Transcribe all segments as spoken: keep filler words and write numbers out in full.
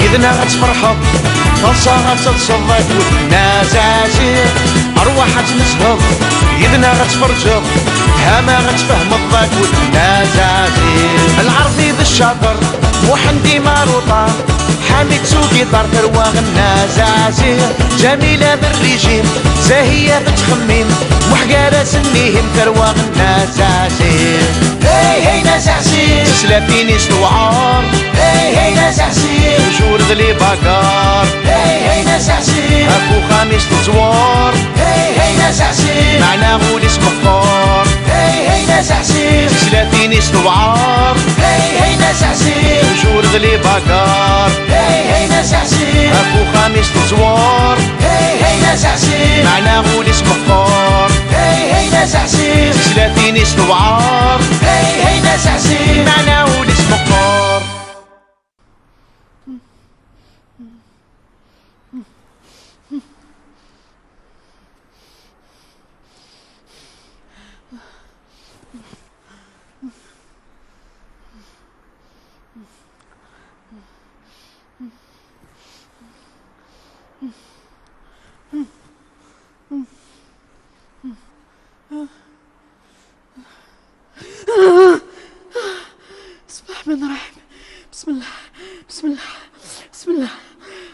Yid-neɣ ad tferḥeḍ, taḍsa ad teḍseḍ akked Nna Zazi. Rwaḥ ad tnezheḍ, yid-neɣ ad tferǧeḍ, hama ad tfehmeḍ akked Nna Zazi. Lɛerbi d ccaṭer, Muḥend Imaruṭa, Ḥamid s ugiṭar, tarwa Nna Zazi. Ǧamila d rrijim, Zahiya tettxemmim, Muḥ gar-asen ihim, tarwa Nna Zazi. Hey, hey, Nna Zazi. Tislatin-is tewɛer. Hey, hey, Nna Zazi. Toujours d les bagarres. Hey, hey, Nna Zazi. Ɣef uxxam-is teẓwer. Hey, hey, Nna Zazi. Meɛna ul-is meqqer. Hey, hey, Nna Zazi. Tislatin-is tewɛer. Hey, hey, Nna Zazi. Toujours d les bagarres. Hey, hey, Nna Zazi. Ɣef uxxam-is teẓwer. Hey, hey, Nna Zazi. Meɛna ul-is meqqer. Hey, hey, Nna Zazi. Tislatin-is tewɛer. Hey, hey, Nna Zazi. Meɛna ul-is meqqer. بسم الله الرحمن الرحيم. بسم الله. بسم الله. بسم الله.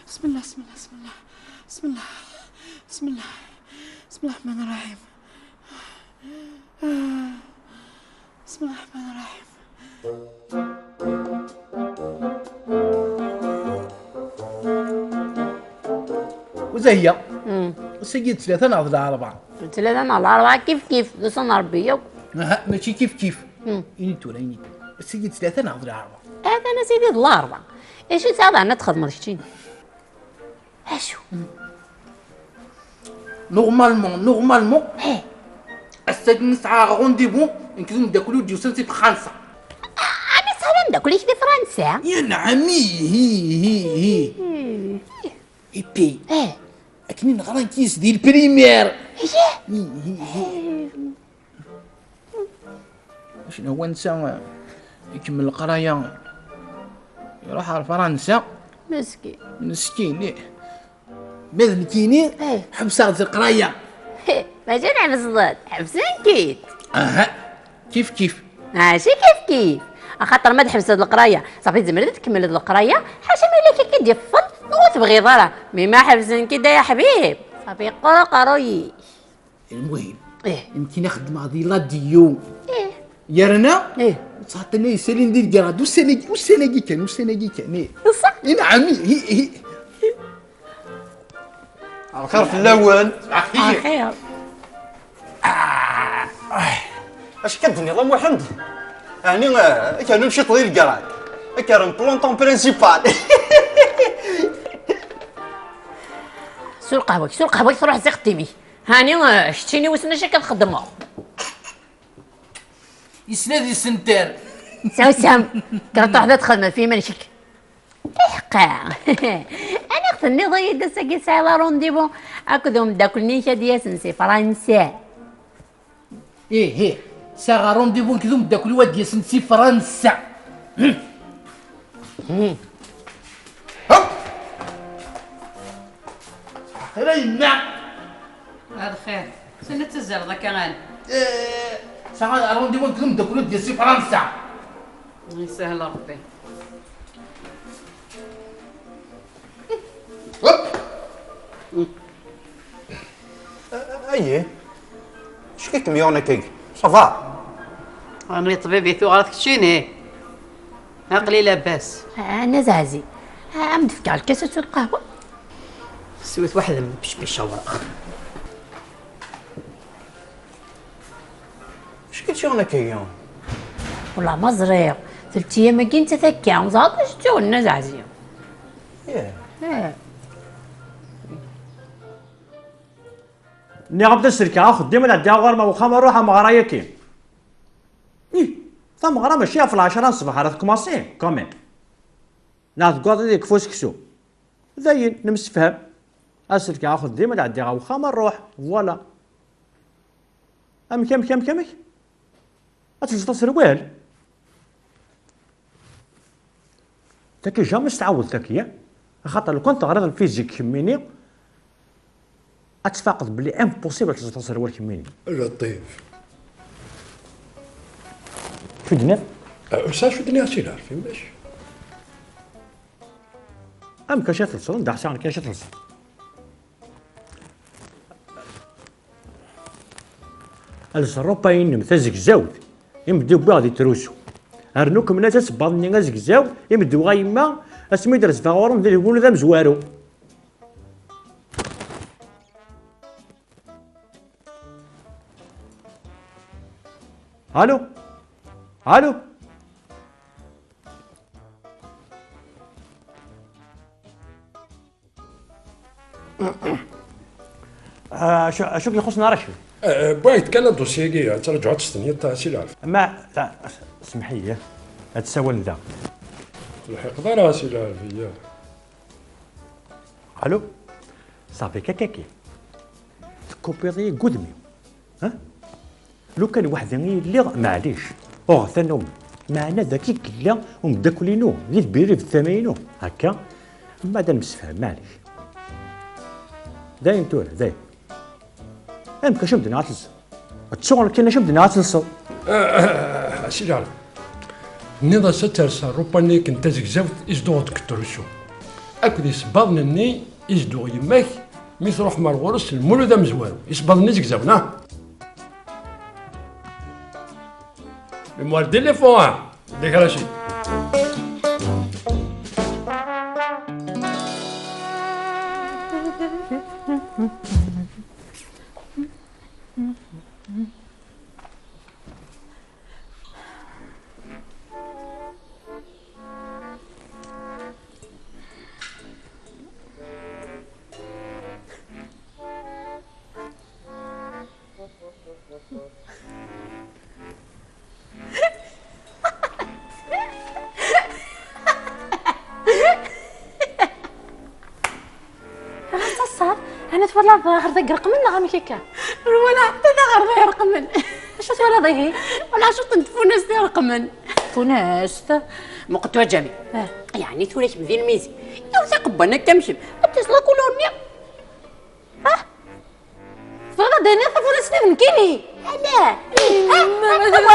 بسم الله. بسم الله. بسم الله. بسم الله. بسم الله. بسم الله الرحمن الرحيم. بسم الله الرحمن الرحيم. وزهية. مم. السيد ثلاثة نهض العربة. Tlata neɣ lɛerba kif kif, d ussan n Ṛebbi yakk. Aha, mačči kif kif. Hmm. Ini-d tura, ini-d. Ass-agi d tlata neɣ d lɛerba? Atan ass-agi d lɛerba. Acu tesɛiḍ ɛni ad txedmeḍ keččini? Acu? Normalement, normalement, ass-agi nesɛa rendez-vous nekk d umeddakel-iw d-yusan si Fransa. Ɛni tesɛiḍ ameddakel-ik di Fransa? Ya nɛam, ih, ih, ih, ih. Ipi, akken i neɣra nekk yis di lprimaire. Ih, ih, ih. Acnawwa netta ikemmel leqraya, iruḥ ɣer Fransa. Meskin. Meskin, ih. Ma d nekkini, ḥebseɣ-d leqraya. Mačči tḥebseḍ-d, ḥebsen-k-id. Aha, kif kif. Mačči kif kif. Axaṭer ma tḥebseḍ leqraya, ṣafi tzemreḍ ad tkemmleḍ leqraya, ḥaca ma yella akka i d-yeffeḍ, ma ur tebɣiḍ ara. Mi ma ḥebsen-k-id ay aḥbib, ṣafi yeqqur uqerruy-ik. Lmuhim, ih, nekkini xeddmeɣ di ladyu. Ih. Yerna, ih, ttɛeṭṭilna isalin di lgrad. Ussan-agi, ussan-agi kan, ussan-agi kan, ih. Ṣṣeḥ? Inɛam, ih, ih, ih. Lxir fell-awen. Axir. Acu akka d-tenniḍ a Muḥend? Ɛni, eh, ad k-rnun ciṭ di lgrad? Ad k-rren planton principal. Su lqahwa-k, su lqahwa-k, truḥ s ixeddim-ik. Hani, eh, keččini wissen acu akka txeddmeḍ. Yesla di senter. Sawsam, kker ad truḥeḍ ad txedmeḍ f yiman-ik. Iḥqa. Aniɣ tenniḍ-iyi-d ass-agi tesɛiḍ aṛundibu akked umeddakel-nni-k ad d-yasen si Fransa? Ih, ih. Sɛiɣ aṛundibu nekk d umeddakel-iw ad d-yasen si Fransa. Hop! Xir a yemma! A lxir. Sani ad tazzareḍ akka, an? Eh, sɛiɣ aṛundibu nekk d umeddakel-iw ad d-yas si Fransa. Yesahel Ṛebbi. Hop! Ayi, acu-k-ikem yuɣen akkagi? Ça va? Ɛni ṭṭbib i tuɣeḍ keččini? Aql-i labas. Ɛni a Zaɛzi, a m-d-fkeɣ lkas ad tesweḍ lqahwa? Swiɣ waḥed n pecpic awraɣ. Acu-k-itt yuɣen akkagi? Wellah ma ẓriɣ, telt ayyam-agi nettat akka, ẓriɣ d acu tt-yuɣen a Zaɛzi. Ih. Ih. Nniɣ-am-d ad selkeɣ axeddim, ad ɛeddiɣ ɣur-m ar wexxam, ad ruḥeɣ meɣra-yaki. Ih, tameɣra mačči ɣef lɛecṛa n ṣṣbeḥ ara tkumaṣi, quand même. Neɣ teggaḍ ad yekfu seksu. Dayen, nemsefham. Ad selkeɣ axeddim, ad ɛeddiɣ ar wexxam, ad ruḥ. Voilà. Amek, amek, amek, amek? Ad telseḍ aserwal? Taki jamais tɛawed taki, ya? Axaṭer lukan teɣriḍ lfizik kemmini, ad tfaqeḍ belli impossible ad teẓẓeḍ aserwal kemmini. Laṭif. Acu d-tenniḍ? Ur sɛiɣ acu d-nniɣ, a Si Lɛaref, ulac. Amek acu telseḍ? Anda ḥṣiɣ nekk acu telseḍ? Els rrupa-inem tazegzawt, i m-d-wwiɣ di trusu. Rnu kemmel-as asebbaḍ-nni azegzaw, i m-d-uɣa yemma, asmi d-rezfeɣ ɣur-m di lgunu d amezwaru. Allô? Allô? Ah, acu, acu k-ixuṣṣen ara kečč? Eh, eh, bɣiɣ kan adossier-agi, ad traǧuɣ ad tstenyiḍ, a Si Lɛaref. Ma, ta, s-, semḥ-iyi, ad tsawal da. Ur lḥiqeḍ ara, a Si Lɛaref, iya. Allô? Safi kakaki. Tekkupiḍ-iyi deg udem-iw. Ha? Lukan weḥd-i i lliɣ, maɛlic, uɣeɣ tannumi. Meɛna dagi i yella umeddakel-inu, di tbiri d tama-inu. Akka, ma ad nemsefham, maɛlic. Dayen tura, dayen. Amek acu medden ad telseḍ? Ad tsuɣ kan acu medden ad telseḍ. Ah, ah, ah, a Si Lɛaref. Tenniḍ-as ad ters rrupa-nni akken tazegzawt i s-d-uɣeɣ deg trusu. Akked isebbaḍen-nni i s-d-tuɣ yemma-k mi truḥem ar ɣur-s s lmulud amezwaru. Isebbaḍen-nni zegzawen, ah! Mémoire d'éléphant, ah! Décroché. Ɣas ass-a, ɛni twalaḍ aɣerday ireqmen neɣ amek akka? Ur walaɣ ḥetta d aɣerday ireqmen. Acu twalaḍ ihi? Walaɣ ciṭ n tfunast ireqmen. Tfunast? Muqel tura a Ǧamil. Ah. Yeɛni tura kemm d inmizi. Yiwet iqebban akka am kemm. Ad d-tas la couleur-nni. Ah! Tebɣiḍ ad d-tiniḍ tafunast-nni d nekkini? Ala. Ah, ah, ah, ah,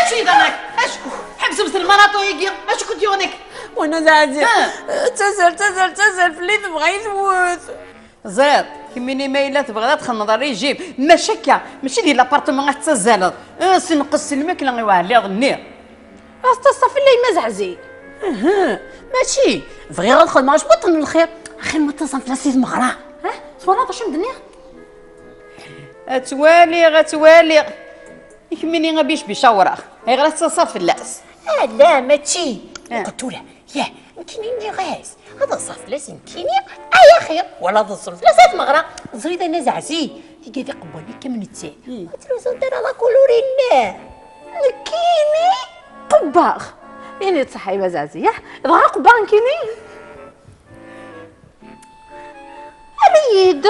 Acu yeḍran-ak? Acu? Ḥebsemt lmaraṭu-agi, acu kent-yuɣen-ak? Wena d ɛziz. Ah. Ttazzal, ttazzal, ttazzal fell-i, tebɣa-yi tmut. Ẓriɣ, kemmini ma yella tebɣiḍ ad txedmeḍ rrijim, maca akka, mačči di l'appartement ad tettazzaleḍ. Ah, senqes s lmakla i uɛelliḍ-nni. Ad tettaḍsa fell-i yemma Zeɛzi. Aha, mačči. Bɣiɣ ad xedmeɣ cwiṭ n lxir. Axir ma ttaḍsan fell-as di tmeɣra. Ha? Twalaḍ acu m-d-nniɣ? Ad twaliɣ, ad twaliɣ. I kemmini a bic bic awraɣ. Ayɣer ad tettaḍsaḍ fell-as? Ah, la, mačči. Ah. Qed tura. Yah, nekkini nniɣ-as, ad ḍseɣ fell-as nekkini, ay axir, wala ad ḍsen fell-as at meɣra. Ẓrid a nna Zeɛzi, igad iqewwan akka am nettat. Hmm. Ur ttlusunt ara la couleur-nni. Nekkini qewwaɣ. Ini-d ṣaḥa a yemma Zeɛzi, yah? Dɣa qewwaɣ nekkini? Err-iyi-d.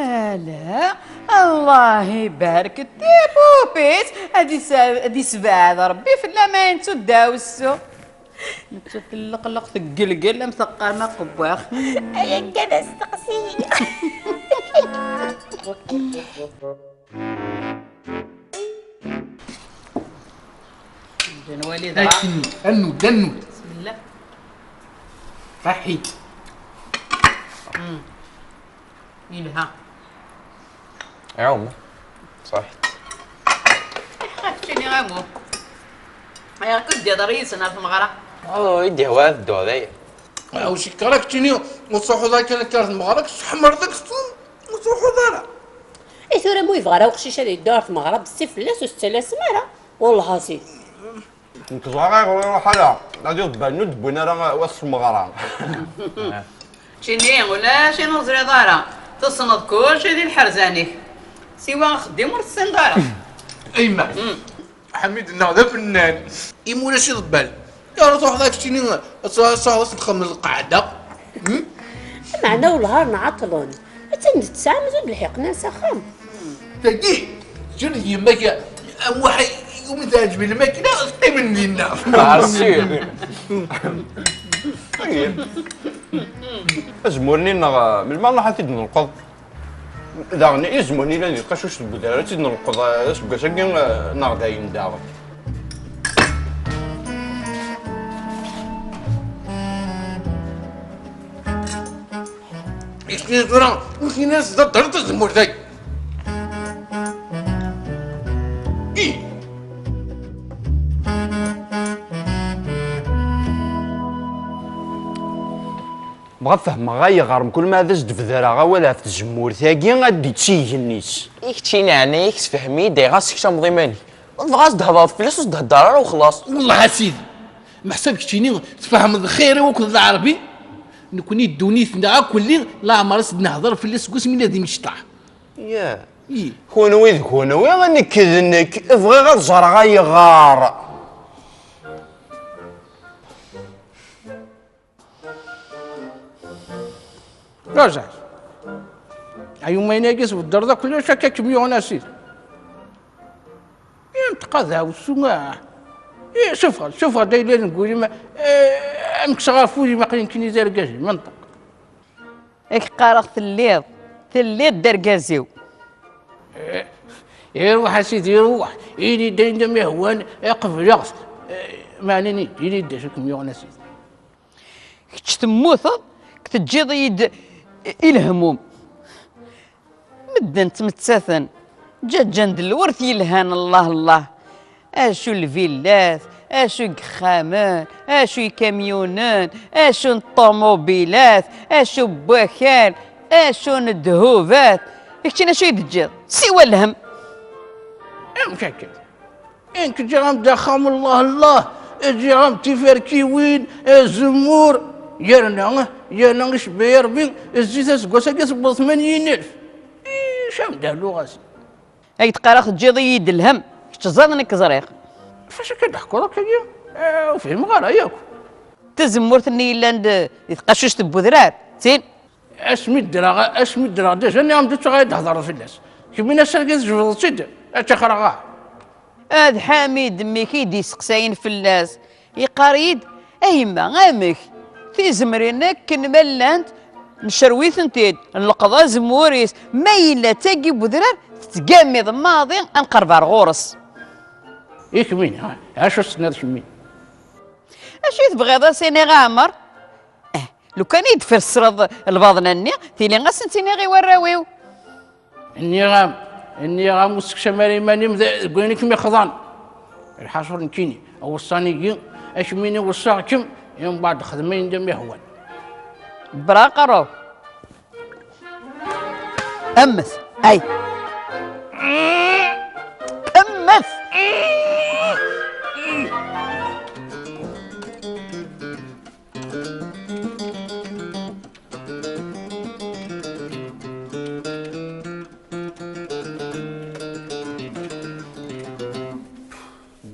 Ala, Allah ibarek tipupit, ad is-, ad isbeɛd Rebbi fell-am ayen d tudda usu. Nettat tleqleq teggelgel am teqqar ma qewwax. Ay akka d asteqsi. Ad nwali dɣa. Akken, annud, annud. Bismillah. Saḥit. Mm. Yelha. Ɛum. Saḥit. Keččini amu. Ayɣer ur d-yehḍer yid-sen ɣer tmeɣra? Oh, i d-yehwa ad dduɣ dayen. Aw, cikkeɣ ara keččini ur truḥuḍ ara kan akka ɣer tmeɣra, tesseḥmreḍ deg-sen, ur truḥuḍ ara. I tura ma ur yebɣi ara uqcic ad yeddu ɣer tmeɣra, bessi fell-as ur s-ttalasem ara. Wellah a sidi. Nekk ẓriɣ ayɣer ur iruḥ ara. Ad iḍebban ur d-wwin ara wass n tmeɣra. Keččini ulac ayen ur teẓriḍ ara. Tessneḍ kulci di lḥerzan-ik. Siwa axeddim ur tessineḍ ara. A yemma, mm. Ḥamid-nneɣ d afennan. Imi ulac iḍebbal, ara truḥeḍ ad keččini, ad truḥeḍ ad txedmeḍ lqaɛda. Hmm? Meɛna wellah ar nɛeṭṭlen. Ad Atan d ttɛa amzun d lḥiqen-as axxam. Tagi, tjun d yemma-k, a Muḥ, umi teɛǧeb lmakla, teqqimen dinna. Ah, si. Azemmur-nni-nneɣ, melmi ara nruḥ ad t-id-nelqeḍ? Daɣen, izemmur-nni yellan di tqacuct n wedrar, ad t-id-nelqeḍ, eh, aseggas-agi, eh, neɣ dayen daɣen? Ihi tura, ur tin-as d aḍar tazemmurt-agi. Ih! Bɣiɣ ad fehmeɣ ayɣer mkul ma ad as-d-bedreɣ awal ɣef tzemmurt-agi ad d-ittig igenni-s. I keččini ɛni, sefhem-iyi-d ayɣer tessekcameḍ iman-ik. Ma tebɣa ad s-d-thedreḍ fell-as, ur s-d-hedder ara u xlaṣ. Wellah a sidi, meḥsab keččini tfehmeḍ lxir-iw akked lɛerbi? Nekni ddunit-nneɣ akk-lli leɛmer ad s-d-nehder fell-as seg wasmi nella d imecṭaḥ. Yah. Ih. Kunwi d kunwi, nekk d nekk, bɣiɣ ad ẓreɣ ayɣer. Rajaɛ. Ay umayna-agi tbeddreḍ akk kullec akka kem-yuɣen a sidi. Inṭeq a dawsu, ah. Eh, sufeɣ-d, sufeɣ-d ayla n wul-im, eh, amek s ɣef wul-im aql-i nekkini d argaz-im, inṭeq. Ak qqareɣ telliḍ, telliḍ d argaz-iw. Eh, iruḥ a sidi, iruḥ. Ini-d ayen d am-ihwan, eh, qebleɣ-t. Eh, meɛna ini-d, ini-d d acu kem-yuɣen a sidi. Kečč temmuteḍ, teǧǧiḍ-iyi-d i lehmum. Medden ttmettaten, ǧǧaǧǧan-d lwert yelhan, Allah, Allah. Acu lvillat, acu n yexxamen, acu ikamyunen, acu n ṭumubilat, acu n wakal, acu n ddhubat. Keččini acu i d-teǧǧiḍ? Siwa lhem. Amek akka? Nekk ǧǧiɣ-am-d axxam, Allah, Allah, ǧǧiɣ-am-d tiferkiwin, azemmur, yerna, yerna icebba-yi Rebbi zzit aseggas-agi tewweḍ tmanyin alef. Icam-d ahluɣ-as. Ay d-qqareɣ teǧǧiḍ-iyi-d lhem, kečč teẓriḍ nekk ẓriɣ. Ɣef acu akka d-teḥkuḍ akkagi? Eh, ur fhimeɣ ara yakk. Tazemmurt-nni yellan d-, di tqacuct n wedrar, d tin? Asmi ddreɣ, asmi ddreɣ déjà, nniɣ-am-d ur ttɣaḍ ad d-thedreḍ fell-as. Kemmini ass-agi tjebdeḍ-tt-id, ad tt-ixreɣ. Ah, d Ḥamid mmi-k i d-iseqsayen fell-as. Yeqqar-iyi-d, a yemma, amek? Tizemrin akken ma llant, ncerwi-tent-id, nleqḍ azemmur-is, ma yella d tagi n wedrar, tettgammiḍ maḍi ad nqerreb ar ɣur-s. I kemmini, ha, acu s-tenniḍ kemmini? Acu i tebɣiḍ a s-iniɣ a Ɛmer? Eh, lukan i d-tfesreḍ lbaḍna-nni, tili a sen-tt-iniɣ i warraw-iw. Nniɣ-am, nniɣ-am ur ssekcam ara iman-im de-, deg wayen i kem-ixḍan. Lḥaṣul nekkini, awṣan-agi, akemmini weṣṣaɣ-kem, i mbeɛd xdem ayen d am-ihwan. Bra aqerru. Mmet, ay. Mmet.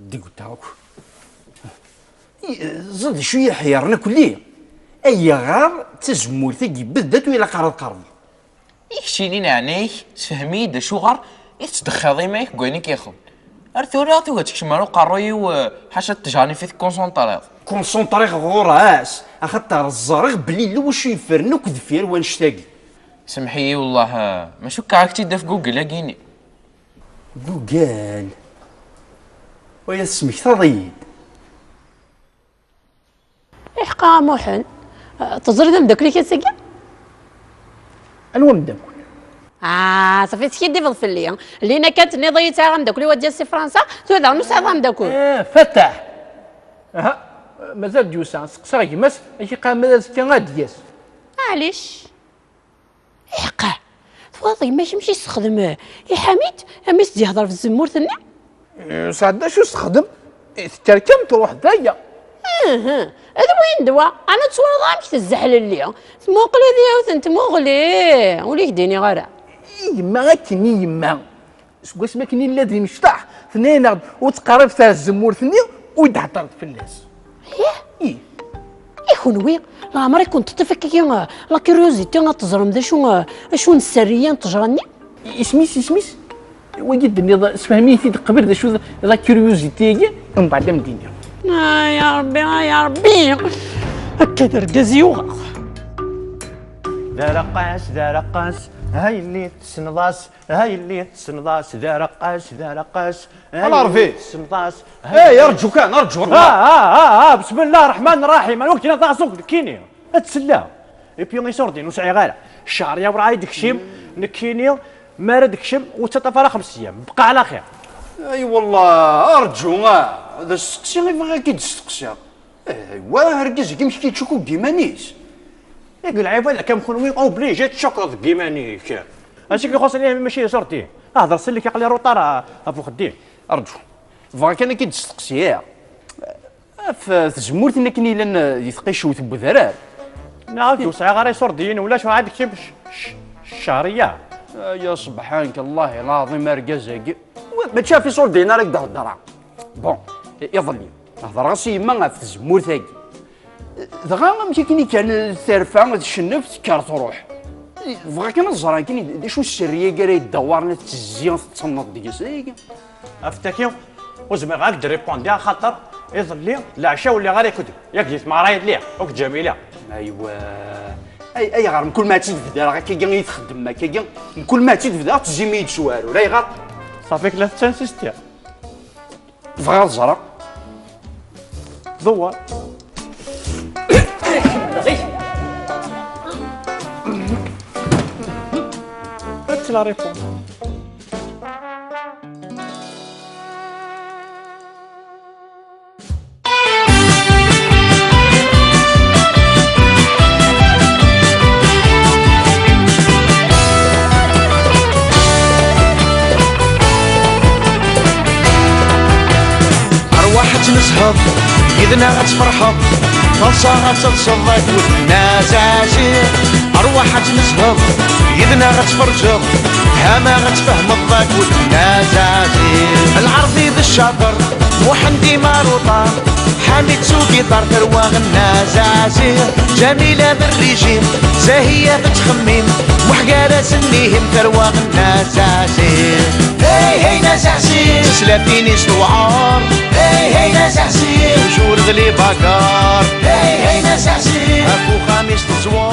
Degteɣ akk. Ẓid d acu yi-ḥeyren akk-lli. Ayɣer d tazemmurt-agi beddat u ilaq ara tqerbeḍ? I keččini, neɛna-k, sefhem-iyi-d acuɣer i tettdexxireḍ iman-ik deg wayen i k-ixḍan. Ar tura tugi ad tekcem ar uqerruy-iw, eh, ḥaca tejɛen-if i tkunsunṭriḍ. Kunsunṭriɣ ɣur-s, axaṭer ẓriɣ belli yella wacu yeffren akk deffir wannect-agi. Semmeḥ-iyi wellah, eh, ma cukkeɣ ad k-tt-id-taf Google-agi-ni. Google? Waya tesmektaḍ-iyi-d. Iḥqa a Muḥend, teẓriḍ ameddakel-ik ass-agi? Anwa ameddakel? Ah, safi teskiddibeḍ fell-i. Lina kan tenniḍ-iyi sɛiɣ ameddakel-iw ad d-yas si Fransa, tura daɣen ur sɛiḍ ameddakel. Eh, Fatah! Aha, mazal d-yusa, seqsaɣ gma-s, ad k-iqqar ma d azekka ad d-yas. Maɛlic. Iḥqa, tebɣiḍ gma-k amek i s-texdem i Ḥamid, amek i s-d-yehder ɣef tzemmurt-nni? Eh, sɛedda acu s-texdem? Eh, tekker kan truḥ d aya. Uhu, d win d wa, ɛni ur tettwalaḍ amek tezzeḥlelli? Tmuqel-it yiwet n tmuɣli, ur ak-d-iniɣ ara. I yemma akken i yemma. Seg wasmi akken i nella d imecṭaḥ, tenna-yaneɣ-d ur ttqerribet ar tzemmurt-nni, ur d-heddret fell-as. Yah? Ih. I Kunwi, leɛmer i kent-teṭṭif akka, eh, la curiosité ad teẓrem d acu, eh, acu n sserriya n ttejra-nni? Isem-is, isem-is? Wagi d-tenniḍ, sefhem-iyi-t-id qbel, d acu d la curiosité-agi, mbeɛd ad m-d-iniɣ. Ay a Ṛebbi, ay a Ṛebbi! Akka d argaz yuɣeɣ. D araqas, d araqas, ha yelli tessneḍ-as, ha yelli tessneḍ-as, d araqas, d araqas, ha Ala yelli Ṛebbi! Tessneḍ-as, ha Ey, yelli arǧu kan, arǧu, Ah, ah, ah, ah, bismillah ar-Ṛeḥman ar-Ṛaḥim, anwa k-d-yenna taɣzuk nekkini? Ad tsella. Et puis iṣurdiyen ur sɛiɣ ara. Cceɛrya werɛad i d-tekcim, nekkini mi ara d-tekcem ur ttaṭṭaf ara xems ayyam. Bqa ɛla xir. Ay wallah, arǧu, ah, d asteqsi i bɣiɣ ad k-id-steqsiɣ. Aywa, argaz-agi amek i k-yettcukku deg yiman-is? Yak lɛibad akka am kenwi obligé tcukkeḍ deg yiman-ik. Acu i k-ixuṣṣen ihi mačči d iṣurdiyen? Hder s lli-k, aql-i ruṭar ɣef uxeddim. Arǧu, bɣiɣ kan ad k-id-steqsiɣ. Ɣef tzemmurt-nni akken yellan di tqicwt n wedrar. Neɣ ur sɛiɣ ara iṣurdiyen, ulac, ɛad kečč c-, c-, cceɛrya. Aya subḥanak Allah lɛaḍim argaz-agi. Wa, mačči ɣef iṣurdiyen ara k-d-heddreɣ. Bon, iḍelli, hedreɣ-as i yemma ɣef tzemmurt-agi. Dɣa amek akken i kan terfa tcennef, tekker truḥ. Bɣiɣ kan ad ẓreɣ kan d acu sser-agi ara yeddawaren ad tezzi, ad tettenneḍ deg-s. Ɣef taki, ur zmireɣ ad k-d-ripundi, axaṭer iḍelli leɛca ur lliɣ ara akked-m. Yak di tmeɣra i lliɣ, akked Ǧamila. Aywa. Ay, ayɣer mkul ma ad tt-id-bedreɣ akkagi i txeddem akkagi? Mkul ma ad tt-id-bedreɣ tezzi-iyi-d s uɛrur. Ayɣer? Ṣafi-k la tettinsistiḍ. Bɣiɣ ad ẓreɣ. Ḍewwer. Ad la réponse. Arwaḥ ad tnezheḍ, yid-neɣ ad tferḥeḍ. Taḍsa ad teḍseḍ akked Nna Zazi. Arwaḥ ad tnezheḍ, yid-neɣ ad tferǧeḍ. Hama ad tfehmeḍ akked Nna Zazi. Lɛerbi d ccaṭer, Muḥend Imaruṭa. Ḥamid s ugiṭar, tarwa Nna Zazi. Ǧamila d rrijim, Zahiya tettxemmim. Muḥ gar-asen ihim, tarwa Nna Zazi. Hey, hey, Nna Zazi. Tislatin-is tewɛer. Hey, hey, Nna Zazi. Toujours d les bagarres. Hey, hey, Nna Zazi. Ɣef uxxam-is teẓwer.